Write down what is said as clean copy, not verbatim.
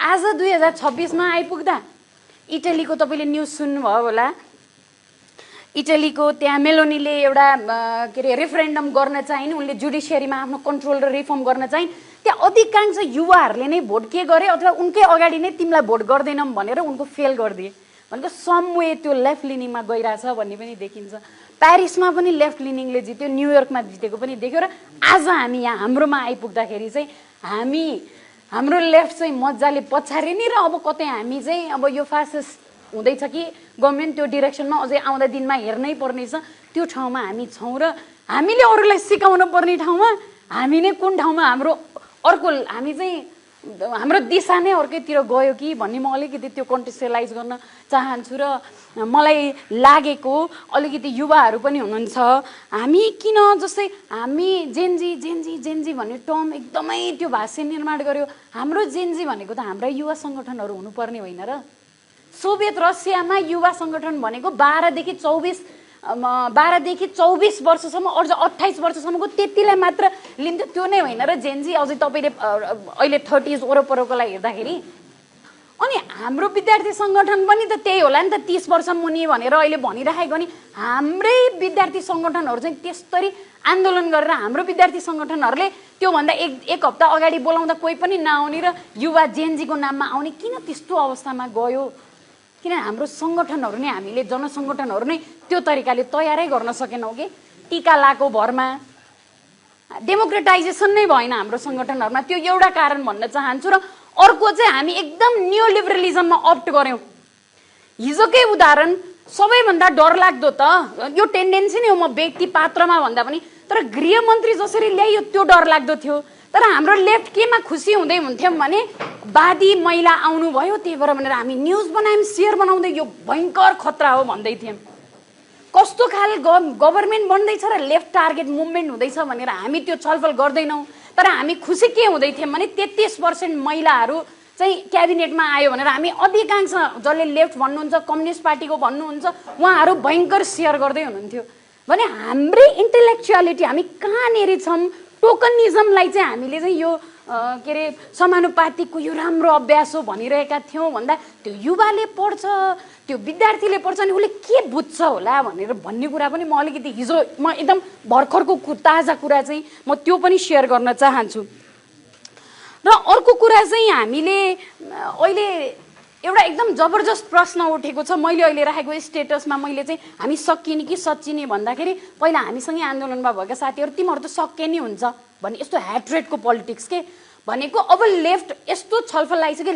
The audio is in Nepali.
आज 2026 मा आइपुग्दा इटलीको तपाईले न्यूज सुन्नुभयो होला। इटलीको त्यहाँ मेलोनीले एउटा के रे रेफरेन्डम गर्न चाहिन्, उनले जुडिसियरीमा आफ्नो कन्ट्रोल र रिफर्म गर्न चाहिन्। त्यहाँ अधिकांश युवाहरूले नै भोट के गरे अथवा उनकै अगाडि नै तिमीलाई भोट गर्दैनौँ भनेर उनको फेल गरिदिए। भनेको समवे त्यो लेफ्ट लिनिङमा गइरहेछ भन्ने पनि देखिन्छ। प्यारिसमा पनि लेफ्ट लिनिङले जित्यो, न्युयोर्कमा जितेको पनि देख्यो। र आज हामी यहाँ हाम्रोमा आइपुग्दाखेरि चाहिँ हाम्रो लेफ्ट चाहिँ मजाले पछारिने र अब कतै हामी चाहिँ अब यो फासिस्ट हुँदैछ कि गभर्नमेन्ट त्यो डिरेक्सनमा अझै आउँदा दिनमा हेर्नै पर्नेछ, त्यो ठाउँमा हामी छौँ। र हामीले अरूलाई सिकाउन पर्ने ठाउँमा हामी नै कुन ठाउँमा हाम्रो अर्को हामी चाहिँ हाम्रो दिशा नै अर्कैतिर गयो कि भन्ने म अलिकति त्यो कन्टेक्स्चुअलाइज गर्न चाहन्छु। र मलाई लागेको अलिकति युवाहरू पनि हुनुहुन्छ, हामी किन जस्तै हामी जेन्जी भन्ने टर्म एकदमै त्यो भाष्य निर्माण गर्यो। हाम्रो जेन्जी भनेको त हाम्रा युवा सङ्गठनहरू हुनुपर्ने होइन र। सोभियत रसियामा युवा सङ्गठन भनेको 12 देखि 24 वर्षसम्म अझ 28 वर्षसम्मको त्यतिलाई मात्र लिन्थ्यो, त्यो नै होइन र जेन्जी। अझै तपाईँले अहिले 30s वरपरकोलाई हेर्दाखेरि अनि हाम्रो विद्यार्थी सङ्गठन पनि त त्यही होला नि त, 30 वर्ष मुनि भनेर अहिले भनिराखेको नि। हाम्रै विद्यार्थी सङ्गठनहरू चाहिँ त्यसरी आन्दोलन गरेर हाम्रो विद्यार्थी सङ्गठनहरूले त्योभन्दा एक हप्ता अगाडि बोलाउँदा कोही पनि नआउने र युवा जेन्जीको नाममा आउने किन त्यस्तो अवस्थामा गयो? किन हाम्रो सङ्गठनहरू नै हामीले जनसङ्गठनहरू नै त्यो तरिकाले तयारै गर्न सकेनौँ कि? टिका लाको भरमा डेमोक्रेटाइजेसन नै भएन हाम्रो सङ्गठनहरूमा, त्यो एउटा कारण भन्न चाहन्छु। र अर्को चाहिँ हामी एकदम न्यू लिबरलिजममा अप्ट गऱ्यौँ। हिजोकै उदाहरण सबैभन्दा डरलाग्दो त यो टेन्डेन्सी नै हो, म व्यक्ति पात्रमा भन्दा पनि, तर गृहमन्त्री जसरी ल्याइयो त्यो डरलाग्दो थियो। तर हाम्रो लेफ्ट केमा खुसी हुँदै हुन्थ्यौँ भने वादी महिला आउनुभयो त्यही भएर भनेर हामी न्युज बनायौँ, सेयर बनाउँदै यो भयङ्कर खतरा हो भन्दै थियौँ। कस्तो खाल गभर्मेन्ट बन्दैछ र लेफ्ट टार्गेट मुभमेन्ट हुँदैछ भनेर हामी त्यो छलफल गर्दैनौँ। तर हामी खुसी के हुँदै थियौँ भने 33% महिलाहरू चाहिँ क्याबिनेटमा आयो भनेर हामी अधिकांश जसले लेफ्ट भन्नुहुन्छ, कम्युनिस्ट पार्टीको भन्नुहुन्छ, उहाँहरू भयङ्कर सेयर गर्दै हुनुहुन्थ्यो। भने हाम्रै इन्टेलेक्चुअलिटी हामी कहाँनिर छौँ? टोकनिजमलाई चाहिँ हामीले चाहिँ यो के अरे समानुपातिकको यो राम्रो अभ्यास हो भनिरहेका थियौँ भन्दा त्यो युवाले पढ्छ, त्यो विद्यार्थीले पढ्छ नि उसले के बुझ्छ होला भनेर भन्ने कुरा पनि म अलिकति हिजो म एकदम भर्खरको ताजा कुरा चाहिँ म त्यो पनि सेयर गर्न चाहन्छु। र अर्को कुरा चाहिँ हामीले अहिले एउटा एकदम जबरजस्त प्रश्न उठेको छ। मैले अहिले राखेको स्टेटसमा मैले चाहिँ हामी सकिने कि सच्चिने भन्दाखेरि पहिला हामीसँगै आन्दोलनमा भएका साथीहरू तिमीहरू त सक्के नै हुन्छ भन्ने यस्तो ह्याट्रेटको पोलिटिक्स के भनेको। अब लेफ्ट यस्तो छलफल आइसक्यो।